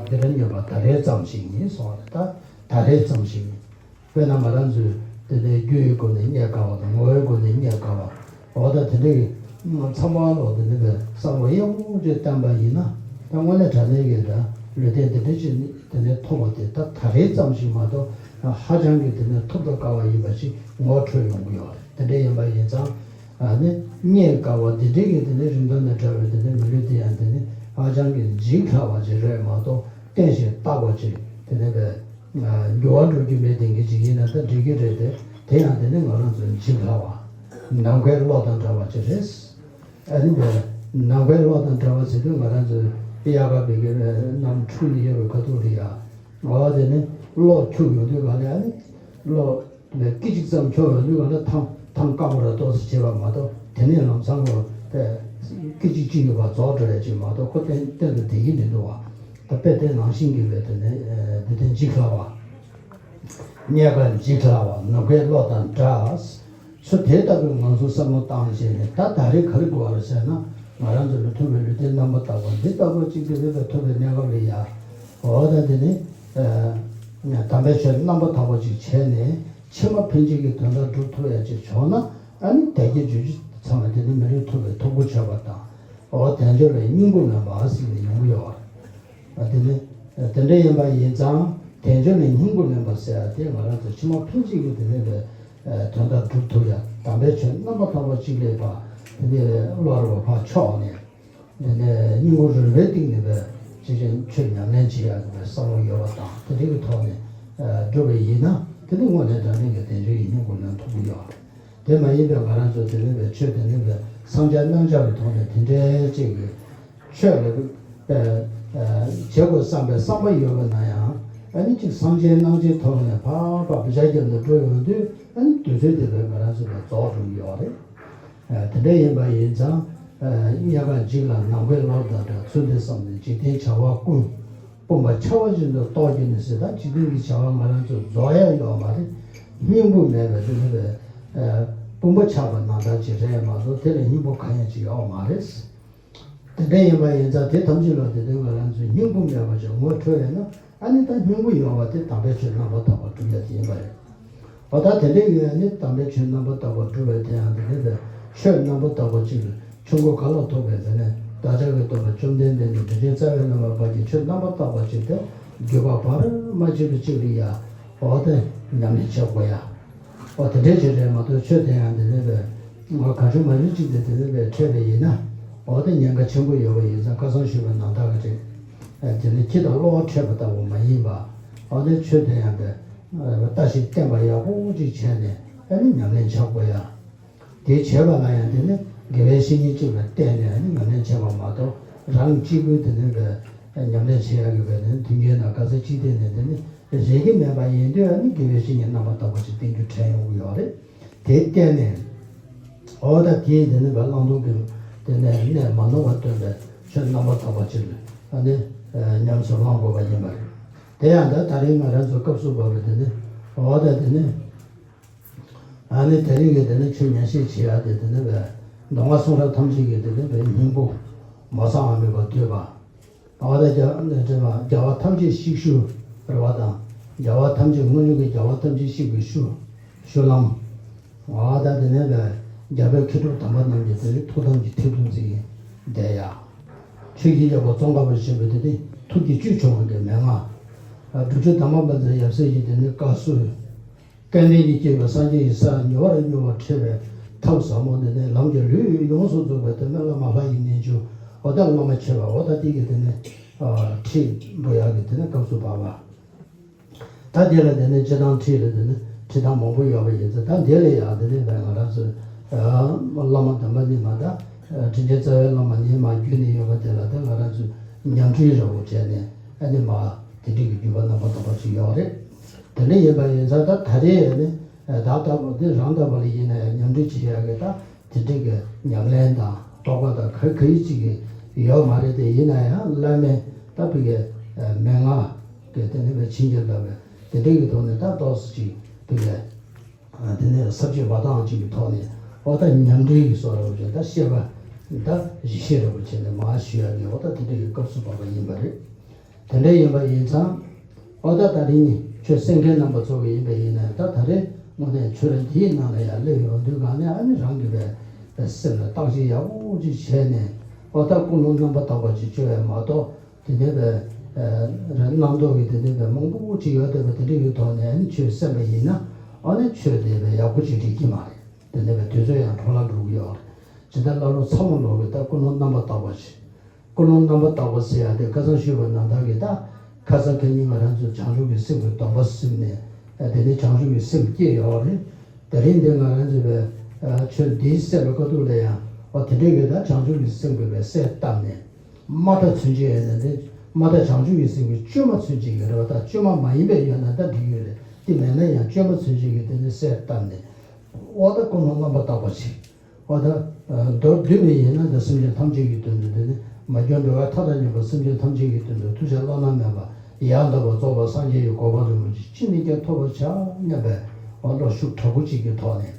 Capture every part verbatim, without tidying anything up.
དེ་ལ་ཉོན་པ་ད་རེས་ཙམ་ཞིག་ཡིན་གསུངས་པ་རེད། ད་ད་རེས་ཙམ་ཞིག་ཡིན། དཔེར་ན་ང་རང་ཚོས་དེ་ནས་རྒྱུ་ཡི་སྒོ་ནས་རྙེད་དཀའ་བ་དང་ངོ་བོའི་སྒོ་ནས་རྙེད་དཀའ་བ། འོ་ད་དེ་འདྲའི་ཚང་མ་ལོག་དེ་འདྲ་བའི་བསམ་བློ་ཡག་པོ་ཅིག་བཏང་པ་ཡིན་ན། ད་དངོས་གནས་དྲང་གནས་ཀྱི་ད་ལུས་རྟེན་དེ་འདྲ་ཅིག་དེ་ནས་ཐོབ་པ་དེ་ད་ད་རེས་ཙམ་ཞིག་མ་གཏོགས་ཧ་ཅང་གི་དེ་ནས་ཐོབ་ཏུ་དཀའ་བ་ཡིན་པ་ཅིག་ངོ་འཕྲོད་ཡོང་གི་ཡོད་རེད། དེ་འདྲ་ཡིན་པ་ཡིན་ཙང་ཨ་ནི་རྙེད་དཀའ་བ་དེ་འདྲའི་གི་དེ་ནས་རིང་ཐུང་ནས་བྲལ་བའི་དེ་ནས་མི་ལུས་དེ་ཡང་དེ་ནས་ཧ་ཅང་གི་འཇིགས་སླ་བ་ཅིག་རེད་མ་གཏོགས་བརྟན་ཞིང་རྟག་པ་ཅིག་དེ་ནས་བས། འགྱུར་བ་འགྲོ་རྒྱུ་མེད་དེ་འགའ་ཅིག་ཡིན་ན་ད་འགྲིག་གི་རེད་དེ། དེ་ཡང་དེ་ནི་ང་རང་ཚོའི་འཇིགས་སླ་བ། ནམ་མཁའི་གློག་དང་འདྲ་བ་ཅིག་རེད། ཨ་ནི་བས་ནམ་མཁའི་གློག་དང་འདྲ་བ་ཟེར་དུས་ང་རང་ཚོའི་དབྱར་ཁ་བོད་ཀྱི་གནམ་འཁྲུགས་ནས་ཡོད་པའི་ཁ་ཐུག་རེད་ཡ། འོ་དེ་ནི་གློག་འཁྱུག་ཡོང་དུས་ག་ལ་ཨ་ནི་གློག་སྐད་ཅིག་ཙམ་འཁྱུག་ཡོང་དུས་ག་ལ་ཐང་ཐང་དཀར་པོ་ར་ཏོག་ཙམ་བྱེད་པ་མ་གཏོགས་དེ་ནས་ལམ་སང་ལོ་སྐད་ཅིག་གཅིག་ཡོད་པ་རྫོགས་འགྲོ་ཡ་ཅིག་མ་གཏོགས་ཁོ་གཏན་གཏན་དུ་བསྡད་ཀྱི་མི་འདུག་བ། ད་དཔེ་དེ་ནང་བཞིན་གྱི་བས་དེ་ནས་འདི་དོན་འཇིགས་སླ་བ། རྙེད་དཀའ་འཇིགས་སླ་བ་ནམ་མཁའི་གློག་དང་འདྲ། ཚུལ་དེ་ལྟ་བུའི་ངང་ཚུལ་བསམ་བློ་བཏང་བྱས་ནས་ད་ད་རེས་ག་རེ་དགོས་པ་རེད་ཟེར་ན། ང་རང་ཚོ་ལ་ཐུབ་པའི་ལུས་རྟེན་རྣམ་པར་དག་པ་འདི་ལྟ་བུ་གཅིག་དེ་རེད་པས་ཐུབ་པའི་གནས་སྐབས་ལ་ཡ། འོ་ད་འདི་ནི་དམ་པའི་ཆོས་རྣམ་པར་དག་པ་ཅིག་བྱས་ནས་ཕྱི་མ་ཕན་ཆད་ཀྱི་དོན་དག་སྒྲུབ་ཐུབ་ཡ་ཅིག་བྱུང་ན་ཨ་ནི་དལ་བརྒྱད་འབྱོར་བཅུ་ཚང་བ་དེ་ནི་མི་ལུས་ཐུབ་པའི་ཐུགས་ཁུར་ཆོད་པ་དང་། འོ་དལ་འབྱོར་ལ་སྙིང་པོ་ལོན་པ་ཟེར་ནས་ཡོང་གི་ཡོད་རེད། དེ་ནི་དེ་འདྲ་ཡིན་པ་ཡིན་ཙང་དལ་འབྱོར་ལ་སྙིང་པོ་ལེན་པ་ཟེར་ཡ་དེ་ང་རང་ཚོ་ཕྱི་མ་ཕན་ཆད་ཀྱི་དེ་ནས་པའི་དོན་དག་སྒྲུབ་ཐུབ་ཡ་དམ་པའི་ཆོས་རྣམ་པར་དག་པ་གཅིག་ལས་པ་དེ་ནས་བློ་རུ་བ་ཕར་ཕྱོགས་ནས་དེ་ནས་སྙིང་པོ་རུས་པའི་གཏིང་ནས་པའི་ཅི་ཅི་ཆོས་ཉམས་ལེན་བྱེད་ཡ་གི་པའི་བསམ་བློ་ཡོད་པ་དང་དེ་འདྲ་གི་ཐོག་ནས་སྒྲུབ་པ་ཡིན་ན་དེ་ནི་དངོས་གནས་དྲང་གནས་ཀྱི་དལ་འབྱོར་གྱི་སྙིང་པོ་ལེན་ཐུབ་ཀྱི་ཡོད་རེད། དེ་མ་ཡིན་པའི་ང་རང་ཚོ་དེ་ནི་པའི་ཆོས་དེ་ནི་པའི་སངས་རྒྱས་རྣམ་གཞག་གི་ཐོག་ནས་དེ་འདྲའི་ཅིག་གི་ཆོས་ལ་བྱེད་དགོས་བསམ་པའི་བསམ་པ་ཡོད་པ་ན་ཡང་ཨ་ནི་ཅིག་སངས་རྒྱས་རྣམ་འབྱེད་ཐོག་ནས་ཕར་ཕར་བྱ་རྒྱབ་ནས་འགྲོ་ཡོང་དུས་ཨ་ནི་དུས་ཚོད་དེ་པའི་ང་རང་ཚོ་ལ་རྫོགས་འགྲོ་གི་ཡོད་རེད། དེ་འདྲ་ཡིན་པ་ཡིན་ཙང་རྙེད་དཀའ་འཇིགས་སླ་ནམ་མཁའི་གློག་དང་འདྲ། ཚུལ་འདི་བསམས་ནས་འཇིག་རྟེན་བྱ་བ་ཀུན། སྤུངས་པ་འཆལ་བ་བཞིན་དུ་རྟོགས་གྱུར་ནས་ཟེར། ད་འཇིག་རྟེན་གྱི་བྱ་བ་ང་རང་ཚོ་རྫོགས་ཡ་ཡོད་མ་རེད། སྙིང་པོ་མེད་པའི་དེ་ནི་བས་སྤུངས་པ་ཆགས་པ་ནང་ལྟར་ཅིག་རེད་མ་གཏོགས་དེ་ལ་སྙིང་པོ་གང་ཡང་ཅིག་ཡོད་མ་རེད། དེ་འདྲ་ཡིན་པ་ཡིན་ཙང་དེ་ཐམས་ཅད་ལ་དེ་དོན་ང་རང་ཚོའི་སྙིང་པོ་མེད་པ་ཅིག་ངོ་འཕྲོད་ཡོད་ན་ཨ་ནི་ད་སྙིང་པོ་ཡོད་པ་དེ་དམ་པའི་ཆོས་རྣམ་པར་དག་པ་སྒྲུབ་ཡ་དེ་ཡིན་པ་རེད། འོ་ད་དེ་འདྲ་ཡིན་ན་ནི་དམ་པའི་ཆོས་རྣམ་པར་དག་པ་སྒྲུབ་པའི་དེ་ཡང་དེ་འདྲ་བས་ཆོས་རྣམ་པར་དག་པ་གཅིག་ལ་ཆོས་འཁོར་གང་ལ་ཐུག་པའི་དེ་ནས་བདག་ཅག་གི་སྟོན་པ་བཅོམ་ལྡན་འདས་ནས་དྲིན་ཅན་རྩ་བའི་བླ་མ་བར་གྱི་ཆོས་རྣམ་པར་དག་པ་གཅིག་དེ་འགྱུར་བ་བར་མ་ཆད་པའི་གཅིག་ལ་ཡ། འོ་དེ་ཉམས་ལེན་བྱེད་དགོས་ཡ། འོ་དེ་འདྲའི་ཆོས་རེད་མ་གཏོགས་ཆོས་དེ་ཡང་དེ་ནས་བས་འོ་གང་བྱུང་མ་བྱུང་གཅིག་དེ་དེ་ནས་བས་འཕྲད་པ་ཡིན་ན་འོ་དེ་ཉེན་ཁ་ཆེན་པོ་ཡོད་པ་ཡིན་ཙང་ཁ་སང་ཞུས་པ་ནང་ལྟར་ག་ཅིག་དེ་ནས་ཁྱི་དང་གློ་བ་འཕྲད་པ་ལྟ་བུ་མ་ཡིན་པ། འོ་དེ་ཆོས་དེ་ཡང་བས་ལྟ་ཞིབ་བསྟེན་པ་ཡག་པོ་ཅིག་བྱས་ནས་ཨ་ནི་ཉམས་ལེན་བྱ་དགོས་ཡ། དེ་བྱས་པ་ལ་ཡང་དེ་ནི་དགེ་བའི་བཤེས་གཉེན་གཅིག་ལ་བརྟེན་ནས་ཨ་ནི་ཉམས་ལེན་བྱས་པ་མ་གཏོགས་རང་གཅིག་པུས་དེ་ནི་བས་ཉམས་ལེན་བྱེད་ཡག་གི་བས་ནི་མཐུན་རྐྱེན་དང་ག་ཚོད་ཅིག་བརྟེན་ནས་དེ་ནི་ རེག་གི་མེད་པ་ཡིན་དུས་ཨ་ནི་དགེ་བའི་བཤེས་གཉེན་རྣམ་པར་དག་པ་ཅིག་བསྟེན་རྒྱུ་དྲན་ཡོང་གི་ཡོད་རེད། དེ་བརྟེན་ནས་འོ་ད་དེའི་དེ་ནི་བའི་བླང་དོར་གྱི་དེ་ནས་གནས་མ་ནོར་བ་སྟོན་པའི་ཆོས་རྣམ་པར་དག་པ་ཅིག་ལ་ཨ་ནི་ཉམས་སུ་བླང་དགོས་པ་ཡིན་པ་རེད། དེ་ཡང་ད་ད་རིང་ང་རང་ཚོ་སྐབས་སུ་བབས་པའི་དེ་ནི་འོ་ད་དེ་ནི། ཨ་ནི་དེ་རིང་གི་དེ་ནི་ཆོས་ཉན་བཤད་བྱེད་ཡ་དེ་དེ་ནི་བས་མདོ་སྔགས་གསུང་རབ་ཐམས་ཅད་ཀྱི་དེ་ནི་བས་སྙིང་པོ་མ་གསང་བ་མེད་པར་བསྡུས་པ། ཨ་ད་རྒྱ་ནི་དྲན་པ་རྒྱལ་བ་ཐམས་ཅད་གཤེགས་ཤུལ་རེད་བ་དང་། རྒྱལ་བ་ཐམས་ཅད་སྔོན་བྱོན་གྱི་རྒྱལ་བ་ཐམས་ཅད་གཤེགས་པའི་ཤུལ་ཤུལ་ལམ། ཨ་ད་དེ་ནི་བས་རྒྱལ་བའི་མཁས་གྲུབ་དམ་པ་རྣམས་ཀྱི་དེ་ནི་ཐུགས་དམ་གྱི་ཐེག་གཏུམ་འཛིན་བསྡད་ཡ། ཆོས་ཀྱི་རྒྱལ་པོ་ཙོང་ཁ་པ་ཆེན་པོའི་དེ་ནི་ཐུགས་ཀྱི་བཅུད་ཆུང་བ་གི་མན་ངག་བསྒྲུབ་བྱའི་དམ་པ་པཎ་ཆེན་ཡབ་སྲས་ཀྱི་དེ་ནི་བཀའ་སྲོལ། སྐལ་ལྡན་གྱི་སྐྱེས་བུ་སངས་རྒྱས་ཀྱི་ས་མྱུར་བར་མྱུར་བར་ཁྲིད་པའི་ཐབས་ཟབ་མོ་འདི་ནི་ལམ་གྱི་ལུས་ཡོངས་སུ་རྫོགས་པའི་དེ་ནི་བླ་མ་ལྷ་ཡི་རྣལ་འབྱོར། འོ་ད་བླ་མ་ཆེ་བ་འོ་ད་དེ་གི་དེ་ནི་ཁྲིད་འབུལ་ཡག་གི་དེ་ནི་སྐབས་སུ་བབ་པ། ད་དེ་ལ་དེ་ནི་སྤྱི་དང་ཁྲིད་ལ་དེ་ནི་ཁྲིད་སྟངས་མང་པོ་ཡོད་པ་ཡིན་ཙང་ད་དེ་ལ་ཡང་དེ་ནི་བས་ང་རང་ཚོ་བླ་མ་དམ་པ་ནི་མ་ད་དྲིན་ཅན་རྩ་བའི་བླ་མ་ནི་མ་བརྒྱུད་ནས་ཡོད་པ་དེ་ལ་ད་ང་རང་ཚོས་ཉམས་འཕྲུལ་ར་བོ་བྱས་ནས་ཨ་ནི་མ་དེ་འདྲའི་གི་བརྒྱུད་པ་རྣམ་པར་དག་པ་ཅིག་ཡོད་རེད། དེ་འདྲ་ཡིན་པ་ཡིན་ཙང་ད་ད་རེས་ནི་བདག་ལྟ་བུ་འདི་རང་ལྟ་བུ་ལ་ཡིན་ན་ཡང་ཉམས་འགྲིག་བྱེད་ཡག་གི་ད་དེ་འདྲའི་གི་ཉམས་ལེན་དང་རྟོགས་པ་དང་ག་ག་ཡི་ཅིག་གི་ཡོད་མ་རེད་དེ། ཡིན་ན་ཡང་བླ་མའི་ད་བུ་གི་མན་ངག་གི་དེ་ནི་བའི་བྱིན་གྱིས་བརླབས་པའི་དེ་འདྲའི་གི་ཐོག་ནས་ད་ཏོག་ཙམ་ཅིག་བུ་གི་དེ་ནི་ས་བཅད་མ་དག་ཅིག་གི་ཐོག་ནས་འོ་ད་ཉམས་འགྲིག་གི་བཟོ་འདྲ་བོ་ཅིག་ད་བཤད་པ་ད་ཞིབ་བཤད་འདྲ་བོ་བྱས་ནས་མར་ཞུ་ཡག་གི་འོ་ད་དེ་འདྲའི་གི་སྐབས་སུ་བབ་པ་ཡིན་པ་རེད། དེ་འདྲ་ཡིན་པ་ཡིན་ཙང་། ཨོ་ད་ད་རིང་ནི་ཆོས་གསན་མཁན་རྣམ་པ་ཚོ་གི་ཡིན་པ་ཡིན་ན་ད་ད་རེས་དངོས་གནས་ཆོས་ར་འདིའི་ནང་ལ་ཡང་སླེབས་ཡོང་དུས་གང་ནས་ཨ་ནི་རང་གི་བའི་སེམས་ལ་བརྟག་དཔྱད་ཡག་པོ་ཅིག་བྱས་ནས་ཨོ་ད་ཀུན་སློང་རྣམ་པར་དག་པ་ཅིག་བཅོས་ཡ་མ་གཏོགས་དེ་འདྲའི་བའི་རྣམ་རྟོག་གི་དེ་འདྲའི་བའི་མང་པོ་ཅིག་ཡོད་བསྡད་པ་དེ་འདྲ་གི་ཐོག་ནས་ཨ་ནི་ཆོས་གསན་པ་ཡིན་ན་ཨ་ནི་ཆོས་དེ་བའི་ཡག་པོ་ཅིག་འགྲིག་གི་མ་རེད། དེ་འདྲའི་བའི་དུས་ཚོད་ཡང་འཕྲོ་བརླག་འགྲོ་གི་ཡོད་རེད། ཇི་ལྟར་བླ་ལོ་ཚ་མོ་ལོག་གི་ད་ཀུན་སློང་རྣམ་པར་དག་པ་ཅིག་ཀུན་སློང་རྣམ་པར་དག་པ་ཟེར་ཡ་དེ་ཁ་སང་ཞུས་པ་ནང་ལྟར་གྱི་ད་ཁ་སང་ཁ་ཉིན་ང་རང་ཚོས་བྱང་ཆུབ་ཀྱི་སེམས་ཀྱི་སྡོམ་པ་ཟིན་ནས་དེ་ནས་བྱང་ཆུབ་ཀྱི་སེམས་སྐྱེས་ཡོད་རེད། དེ་རིང་འདི་ང་རང་ཚོས་པའི་ཆོས་འདིའི་སེམས་ལ་དཀའ་སྡུག་ལ་ཡང་འོ་དེ་འདྲའི་གི་ད་བྱང་ཆུབ་ཀྱི་སེམས་ཀྱི་པའི་སས་བཏབ་ནས་མ་མཐའ་ཚུན་ཆད་ཡོད་ནས་འདི་མ་མཐའ་བྱང་ཆུབ་ཀྱི་སེམས་ཀྱི་བཅོས་མ་ཚུན་ཆད་ཀྱི་རེད་བ། ད་བཅོས་མ་མ་ཡིན་པའི་ཡོད་ན་ད་འགྲིག་ཡོད་རེད། དེ་མེད་ན་ཡང་བཅོས་མ་ཚུན་ཆད་ཀྱི་དེ་ནས་སས་བཏབ་ནས་འོ་ད་ཀུན་སློང་རྣམ་པར་དག་པ་ཞིག་འོ་ད། མདོར་བསྡུས་པ་ཡིན་ན་འདི་སེམས་ཅན་ཐམས་ཅད་ཀྱི་དོན་དུ་འདི་ནི་མ་གྱུར་འགྲོ་བའི་མཐའ་དང་མཉམ་པ་སེམས་ཅན་ཐམས་ཅད་ཀྱི་དོན་དུ་ཐུགས་བཞེད་བླ་ན་མེད་པ་ཡང་དག་པར་རྫོགས་པའི་སངས་རྒྱས་ཀྱི་གོ་འཕང་རིན་པོ་ཆེ་ཅི་ནས་ཀྱང་ཐོབ་པར་བྱ་སྙམ་པའི་བློ་ཤུགས་དྲག་པོ་གཅིག་གི་ཐོག་ནས་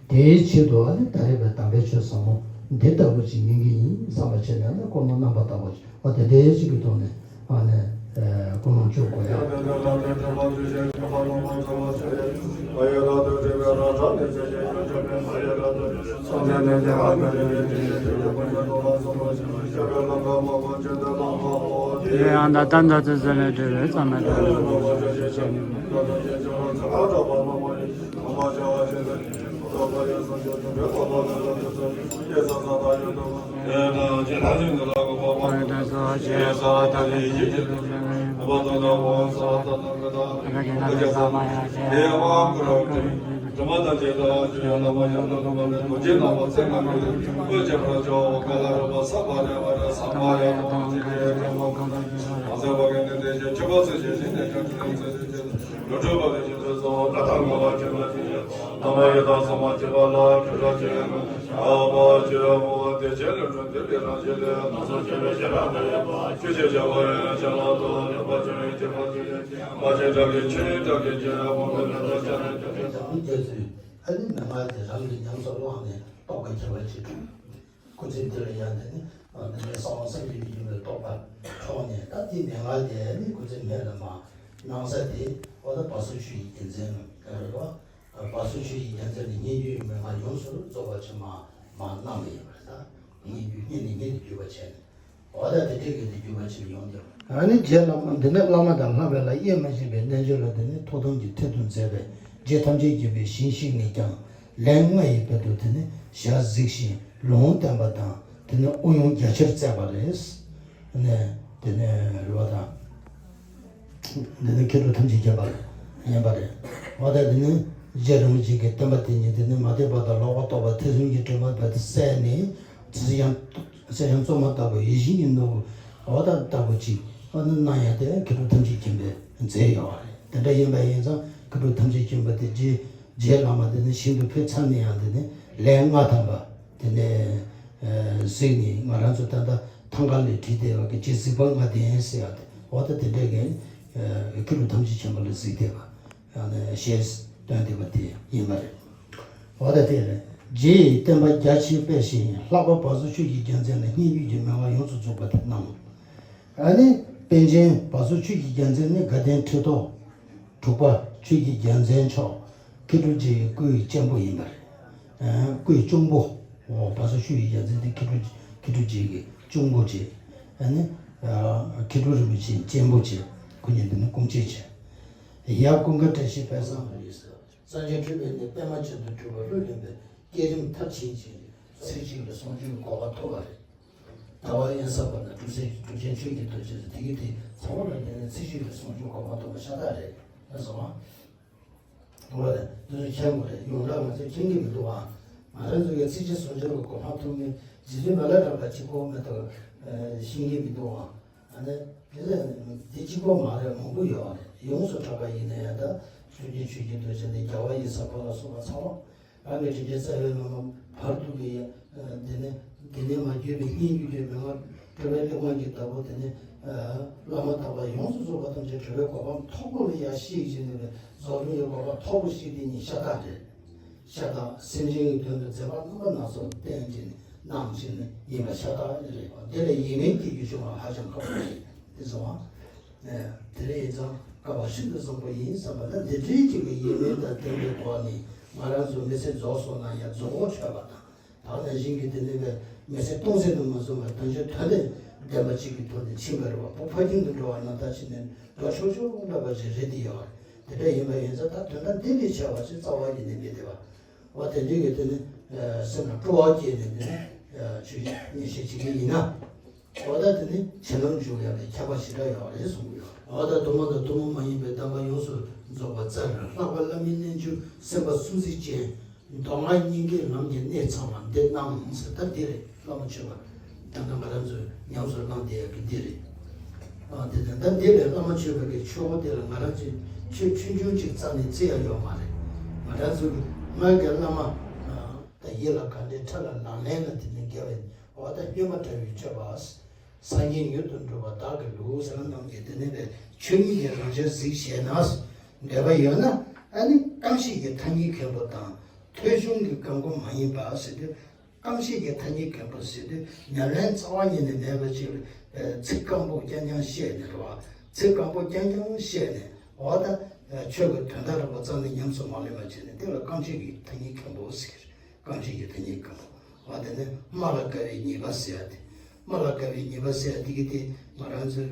དེའི་ཆེད་དུ་ཨ་ནི་ད་རེས་པའི་དམ་པའི་ཆོས་ཟབ་མོ་འདི་ལྟ་བུ་ཅིག་ཉན་གྱི་ཡིན་བསམ་པ་བྱས་ནས་ཨ་ནི་ཀུན་སློང་རྣམ་པར་དག་པ་ཅིག་འོ་དེ་འདྲའི་ཞིག་གི་ཐོག་ནས་ཨ་ནི་ཀུན་སློང་བཅོས་དགོས་ཡ། ཨ་ནི་མན་ངག་དེ་རང་གིས་ཉམས་སུ་བླངས་ནས་རྟོགས་པ་ཁྱད་པར་ཅན། སྐུ་ཚེ་འདི་ལ་ཡང་དེ་ནི་ཨ་ནི་གསང་བ་སངས་རྒྱས་ཀྱི་ཡིན་པའི་རྟོགས་པ་འཕྲོག་ནས་ད་དེ་མན་ངག་དེ་ཨ་ནི་སྐུ་ཚེ་སྨད་ལ་མ་གནང་ས་དེ་འོ་ད་བ་སོ་ཆུ་ཡི་རྒྱལ་མཚན་ལ་ག་རེ་རོ། བ་སོ་ཆུ་ཡི་རྒྱལ་མཚན་ལ་སྙན་བརྒྱུད་ཀྱི་མན་ངག་ཡོངས་སུ་རྫོགས་པ་ཆེ་མ་མ་གནང་བ་ཡིན་པ་རེད། ད་སྙན་བརྒྱུད་སྙན་ནས་སྙན་དུ་བརྒྱུད་པ་བྱས་ནས། འོ་ད་དེ་འདྲའི་གི་དེ་འགྱུར་བ་ཕྱིར་ཡོང་སྟེ། ཨ་ནི་རྗེ་བླ་མ་འདི་ནི་བླ་མ་དང་ལྷག་པའི་ལ་དབྱེ་མ་ཕྱེད་པའི་རྣལ་འབྱོར་ལ་དེ་ནི་ཐུགས་དམ་གྱི་ཐད་དུ་མཛད་པའི་རྗེ་ཐམས་ཅད་མཁྱེན་པའི་ཞིང་གཤེགས་ནས་ཀྱང་ལན་ལྔ་ཡི་དཔལ་དུ་དེ་ནི་ཞལ་གཟིགས་ཤིང་ལུང་བསྟན་པ་དང་དེ་ནི་དབུ་ཡོན་རྒྱ་ཆེར་བསྩལ་བ་རེད། ནས་དེ་ནི་རུ་བ་དང་། འདི་ནི་མཁས་གྲུབ་ཐམས་ཅད་མཁྱེན་པ་ལ་སྙན་པ་རེད། འོ་ད་འདི་ནི་རྗེ་རིན་པོ་ཆེ་གི་བསྟན་པ་དེ་ཉིད་དེ་ནི་མ་དད་པ་དང་ལོག་པར་རྟོག་པ་ཐེ་ཚོམ་གྱི་དྲི་མ་རྦད་དེ་བསལ་ནས་ཚེ་ཡང་ཚེ་ཡང་བཙོ་མ་ལྟ་བུ་ཡིད་བཞིན་གྱི་ནོར་བུ་འོ་ད་ལྟ་བུ་ཅིག་ཨ་ནི་གནང་ཡ་དེ་མཁས་གྲུབ་ཐམས་ཅད་མཁྱེན་པས་མཛད་ཡོད་པ་རེད། དེ་འདྲ་ཡིན་པ་ཡིན་ཙང་མཁས་གྲུབ་ཐམས་ཅད་མཁྱེན་པ་དེ་རྗེ་རྗེ་བླ་མ་དེ་ནི་ཞིང་དུ་ཕེབས་ཚར་ནས་ཡང་དེ་ནི་ལན་ལྔ་ཐམ་པ་དེ་ནས་གཟིགས་ནས། ང་རང་ཚོ་ད་ལྟ་ཐང་ག་ལས་བྲིས་བསྡད་པ་གི་རྗེ་གཟིགས་པ་ལྔ་ལྡན་ཟེར་ཡག་དེ། འོ་ད་དེ་འདྲའི་གི་མཁས་གྲུབ་ཐམས་ཅད་མཁྱེན་པ་ལ་གཟིགས་བསྡད་པ་ཞེས་སྟོན་བསྡད་པ་དེ་ཡིན་པ་རེད། འོ་ད་དེ་རེད། རྗེ་ཡི་བསྟན་པ་རྒྱ་ཆེར་སྤེལ་ཞིང་ལྷག་པར་བ་སོ་ཆོས་ཀྱི་རྒྱལ་མཚན་ལ་སྙན་བརྒྱུད་ཀྱི་མན་ངག་ཡོངས་སུ་རྫོགས་པ་དེ་གནང་། ཨ་ནི་པཎ་ཆེན་བ་སོ་ཆོས་ཀྱི་རྒྱལ་མཚན་ནི་དགའ་ལྡན་ཁྲི་ཐོག་དྲུག་པ་ཆོས་ཀྱི་རྒྱལ་མཚན་མཆོག་མཁས་གྲུབ་རྗེ་ཡི་སྐུའི་གཅེན་པོ་ཡིན་པ་རེད། ཨ། སྐུའི་གཅུང་པོ། འོ། བ་སོ་ཆོས་ཀྱི་རྒྱལ་མཚན་དེ་མཁས་གྲུབ་མཁས་གྲུབ་རྗེ་གི་གཅུང་པོ་བྱས། ཨ་ནི་ཨ། མཁས་གྲུབ་རིན་པོ་ཆེའི་གཅེན་པོ་བྱས། ཁོ་གཉིས་འདི་ནི་སྐུ་མཆེད་བྱས། ཡབ་ཀུན་དགའ་བཀྲ་ཤིས་དཔལ་བཟང་ཡིན་ཟེར། སངས་རྒྱས་སྤྲུལ་པའི་གནས་པདྨ་ཅན་དུ་སྤྲུལ་པ་ལྷུར་ལེན་པའི་བསྐྱེད་རིམ་མཐར་ཕྱིན་ཅིང་ཚེ་གཅིག་ལ་ཟུང་འཇུག་གི་གོ་འཕང་ཐོབ་པ་རེད། ཟླ་བ་གཡོན་ས་པ་ན་གྲུབ་ཆེན་གྲུབ་ཆེན་ཆོས་ཀྱི་རྡོ་རྗེ་ཟེར་དེ་གི་དེ་ཚང་མ་ལ་ཉན་ནས་ཚེ་གཅིག་ལ་ཟུང་འཇུག་གོ་འཕང་ཐོབ་པ་ཤ་སྟག་རེད། ལགས་སོ། འོ་རེད། འདི་ཚོ་མཁྱེན་དགོས་རེད། ཡོངས་གྲགས་ང་ཚོས་མཁྱེན་གྱི་མི་འདུག་ཨ། ང་རང་ཚོ་གི་ཚེ་གཅིག་ཟུང་འཇུག་གི་གོ་འཕང་ཐོབ་མཁན་རྗེ་བཙུན་མི་ལ་གྲགས་པ་གཅིག་པོ་མ་གཏོགས་ཤེས་ཀྱི་མི་འདུག་ཨ། ཨ་ནི་དེ་ལ་འདི་གཅིག་པོ་མ་རེད། མང་པོ་ཡོད་རེད། ཡོངས་སུ་གྲགས་པ་ཡིན་ན་ཡང་ད་ཆོས་རྒྱལ་ཆོས་ཀྱི་རྡོ་རྗེ་ནས་རྒྱལ་བ་ཡི་ས་ཁོ་ལ་སོགས་པ་ཚང་མ། རང་གི་དྲིན་ཅན་རྩ་བའི་བླ་མ་བར་དུ་གི་ཡ། དེ་ནས་དེ་ནས་མ་བརྒྱུད་པའི་སྙན་བརྒྱུད་ཀྱི་མན་ངག་གྲུབ་པའི་གླེགས་བམ་གྱི་བདག་པོ་དེ་ནས་བླ་མ་དམ་པ་ཡོངས་སུ་རྫོགས་པ་ཐམས་ཅད་གྲུབ་པའི་གོ་འཕང་མཐོན་པོ་ལ་ཡར་གཤེགས་བཞིན་པའི་རྫོགས་རིམ་གྱི་གོ་འཕང་མཐོན་པོ་ཞིག་དེ་ཉིད་ཤ་སྟག་རེད། ཤ་སྟག་སེམས་ཅན་གྱི་དོན་དུ་མཛད་པ་རྣམ་པ་སྣ་ཚོགས་བསྟན་ཅིང་གནང་བཞིན་ཡིན་པ་ཤ་སྟག་རེད། དེ་ལས་ཡིད་སྨོན་སྐྱེ་རྒྱུ་བྱུང་བ་ཧ་ཅང་ཁག་པོ་རེད། དེ་སོང་བ། དེ་རེད་ཙང་སྐལ་བ་ཤིན་ཏུ་བཟང་པོ་ཡིན་བསམ་པ་ལ་འདི་འདྲའི་ཅིག་གི་ཡིད་སྨོན་དང་ལྡན་པའི་སྒོ་ནས་ང་རང་ཚོ་མི་ཚེ་རྫོགས་སོང་ན་ཡང་རྫོགས་པ་ཆོད་པ་དང་། ད་ནང་བཞིན་གྱི་དེ་ནས་པའི་མི་ཚེ་སྟོང་ཟད་དུ་མ་སོང་བར་དོན་ཆེན་དོན་ལྡན་ལྡན་པ་ཅིག་གི་ཐོག་ནས་ཕྱིན་པ་རེད་བ། བོད་ཕ་རྒྱུད་དུ་འགྲོ་བ་ན་ད་ཕྱིན་ནས་འགྲོ་ཆོག་ཆོག་འདྲ་པ་ཞིག་རེད་དེ་ཡོད་རེད། དེ་འདྲ་ཡིན་པ་ཡིན་ཙང་ད་དོན་དག་འདི་ལས་ཆེ་བ་ཞིག་རྩ་བ་ཉིད་ནས་མེད་དེ་བ། འོ་དེ་འདྲའི་གི་དེ་ནི་སེམས་ལ་སྤྲོ་བ་སྐྱེས་ནས་དེ་ནི་ཆོས་ཉན་བཤད་བྱེད་ཀྱི་ཡིན་ན། འོ་ད་དེ་ནི་བྱིན་རླབས་འཇུག་ཡག་ལ་ཁྱད་པར་ཞེ་དྲག་ཡོད་རེད་གསུང་གི་ཡོད། འོ་ད་ཐུན་མོང་དང་ཐུན་མོང་མ་ཡིན་པའི་བསྟན་པ་ཡོངས་སུ་རྫོགས་པ་སྩལ། ལྷག་པར་བླ་མའི་རྣལ་འབྱོར་སེམས་དཔའ་སུམ་བརྩེགས་ཅན། མདོ་སྔགས་སྙིང་གའི་ལམ་གྱི་གནད་ཚང་བ་འདི་གནང་ཟེར། ད་འདི་རེད་བླ་མ་མཆོད་པ། ད་ལྟ་ང་རང་ཚོས་ཉམས་སུ་བླངས་བསྡད་ཡག་གི་འདི་རེད། ཨ་དེ་ནས་ད་འདི་ལས་བླ་མ་མཆོད་པ་གི་ཆོས་སྒོ་དེ་ལ་ང་རང་ཚོས་ཆོས་ཆུང་ཆུང་ཅིག་རྩ་ནས་བརྩི་ཡག་ཡོད་མ་རེད། ང་རང་ཚོ་གི་སྔར་གྱི་བླ་མ་ད་ཡིད་ལ་ག་འདྲའི་ཁྲ་ལ་ལག་ལེན་ལ་དེ་ནས་དགེ་བའི་འོ་ད་སྙོན་པ་བྲལ་བའི་སྤྱོད་པ། སངས་རྒྱས་མྱུར་དུ་འགྲུབ་པ་བདག་གི་ལུགས་ཟེར་ན་རྣམས་ཀྱིས་དེ་ནས་པའི་ཆོས་ཉིད་ཀྱི་རང་ཆས་གཟིགས་ཤེས་ན། འདོད་པ་ཡོད་ན་ཨ་ནི་རྐང་བཞི་གི་ཐ་སྙད་མཁན་པོ་དང་ཐོས་བྱུང་གི་སྐབས་འགོ་མ་ཡིན་པ་ཟེར་དུས། རྐང་བཞི་གི་ཐ་སྙད་མཁན་པོ་ཟེར་དུས་ཉམས་ལེན་རྩ་བ་ཉིད་ནས་མེད་པ་ཅིག་ལ་ཚིག་སྐམ་པོ་རྐྱང་རྐྱང་བཤད་ནས་རེད་བ། ཚིག་སྐམ་པོ་རྐྱང་རྐྱང་བཤད་ནས་འོ་ད་ཆོས་ཀྱི་དོན་དག་རེད་བ། རྩ་ནས་ཉམས་སུ་མ་ལེན་པ་བྱས་ནས་དེ་ལ་རྐང་བཞི་གི་ཐ་སྙད་མཁན་པོ་ཟེར། རྐང་བཞི་གི་ཐ་སྙད་མཁན་པོ། འོ་དེ་ནས་སྨྲ་ལ་དགའ་བའི་ཉེས་པ་ཟེར་ཡ་དེ། སྨྲ་ལ་དགའ་བའི་ཉེས་པ་ཟེར་ཡ་དེ་གི་དེ་ང་རང་ཚོའི་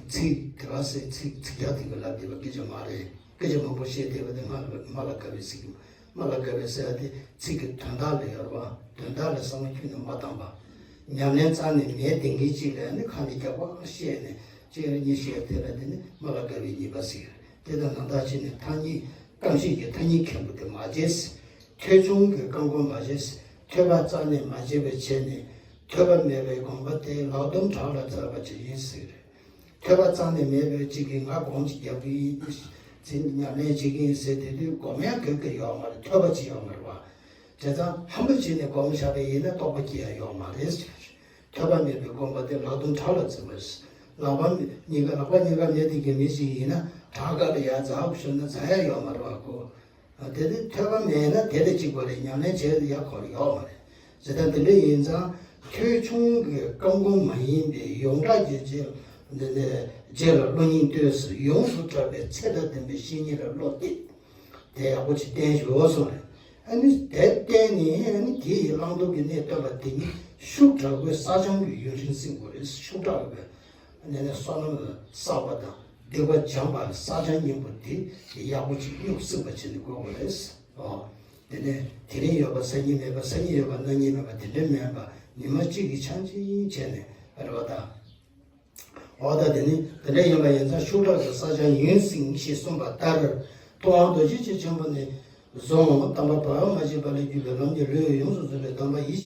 ཚིག་དེ་ག་ཟེར། ཚིག་ཚིག་རྒྱག་དེ་གི་ལབ་བསྡད་པ་སྐད་ཆ་མ་རེད། སྐད་ཆ་མང་པོ་བཤད་བསྡད་པ་དེ་སྨྲ་ལ་སྨྲ་ལ་དགའ་བའི་ཟེར་གི། སྨྲ་ལ་དགའ་བའི་ཟེར་ཡ་དེ་ཚིག་གི་དོན་དག་ལ་ཡོད་རེད་བ། དོན་དག་ལ་བསམ་བློ་ཁྱོན་ནས་མ་བཏང་བ། ཉམས་ལེན་རྩ་ནས་མེད་དེ་འགའི་ཅིག་ལ་ནི་ཁ་ནས་རྒྱག་པ་བཤད་ནས་གཅིག་རེ་གཉིས་བཤད་དེ་ལ་དེ་ནི་སྨྲ་ལ་དགའ་བའི་ཉེས་པ་ཟེར། དེ་དང་ནང་ལྟར་བྱས་ནས་ཐ་སྙད་རྐང་བཞི་གི་ཐ་སྙད་མཁན་པོ་དེ་མ་བྱས། ཐོས་བྱུང་གི་སྐབས་འགོ་མ་བྱས། ཐོས་པ་རྩ་ནས་མ་བྱས་པའི་ཆ་ནས་ཐོས་པ་མེད་པའི་དགོངས་པ་དེ་ལག་རྡུམ་བྲག་ལ་བཙིར་བ་ཅིག་ཡིན་ཟེར། ཐོས་པ་རྩ་ནས་མེད་པའི་གཅིག་གིས་ང་སྒོམ་གཅིག་རྒྱག་གི་ཡིན། ཚིག་ཉམས་ལེན་བྱེད་ཀྱི་ཡིན་ཟེར་དེ་དུས་སྒོམ་ཡག་གི་གི་ཡོག་མ་རེད། ཐོས་པ་ཅིག་ཡོག་མ་རེད་བ། བྱས་ཙང་ཧམ་པ་བྱས་ནས་སྒོམ་བཞག་པ་ཡིན་ན་རྟོགས་པ་སྐྱེ་ཡག་ཡོག་མ་རེད་ཟེར། ཐོས་པ་མེད་པའི་སྒོམ་པ་དེ་ལག་རྡུམ་བྲག་ལ་བཙིར་བ་ཟེར། ལག་པ་གཉིས་ཀ་ལག་པ་གཉིས་ཀ་མེད་དེ་གི་མི་ཞིག་ཡིན་ན་བྲག་དཀར་ལ་ཡར་འཛེགས་ཞོན་ན་འཛེགས་ཡག་ཡོག་མ་རེད་བ་ཁོ། དེ་དུས་ཐོས་པ་མེད་ན་དེ་དང་གཅིག་པ་རེད། ཉམས་ལེན་བྱེད་ཡག་ཁོ་ལ་ཡོག་མ་རེད། ཇི་ལྟར་དེ་འདྲ་ཡིན་ཙང་ཐོས་བྱུང་གི་སྐབས་འགོ་མ་ཡིན་པའི་ཡོངས་གྲགས་ཀྱི་རྗེ་འདི་ནས་རྗེ་ལ་བློ་སྙིང་ལྟོས་སུ་ཡོངས་སུ་གྲགས་པའི་ཚད་དང་ལྡན་པའི་བཤེས་གཉེན་ལ་བློ་གཏད་དེ་ཡག་པོ་ཅིག་བསྟེན་ཞུ་སོང་རེད། ཨ་ནི་དེ་བསྟེན་ནས་ཨ་ནི་དེ་ཡི་བླང་དོར་གྱི་གནས་སྟོན་པ་དེ་ཉིད་ཤུགས་དྲག་པོས་བསགས་སྦྱང་གི་ཡུན་རིང་བསྲིང་དགོས་རེད། ཤུགས་དྲག་པོས་ཨ་ནི་བསོད་ནམས་བསགས་པ་དང་། སྡིག་པ་སྦྱངས་པ་བསགས་སྦྱང་སྙིང་པོ་དེ་ཡག་པོ་ཅིག་སྙོབ་སྲིད་པ་བྱས་ནས་དགོས་པ་རེད། ཨོ། དེ་ནས་དེ་རིང་ཡོད་པ་སང་ཉིན་མེད་པ། སང་ཉིན་ཡོད་པ་གནངས་ཉིན་མེད་པ། དེ་འདྲ་མིན་པ་ཉི་མ་གཅིག་གི་ཆ་འཇིག་བྱས་ནས་རེད་བ་ད། ཨོ་ད་དེ་ནི་དེ་འདྲ་ཡིན་པ་ཡིན་ཙང་ཤུགས་དྲག་ཏུ་བསགས་སྦྱང་ཡུན་བསྲིང་ཞེས་གསུངས་པ་ལྟར། ཐུབ་དབང་རྡོ་རྗེ་འཆང་ཆེན་པོ་ནས་བཟུང་དམ་པ་བར་མ་ཆད་པ་ལ་བརྒྱུད་པའི་ལམ་གྱི་ལུས་ཡོངས་སུ་རྫོགས་པའི་གདམས་པ་ཡིད་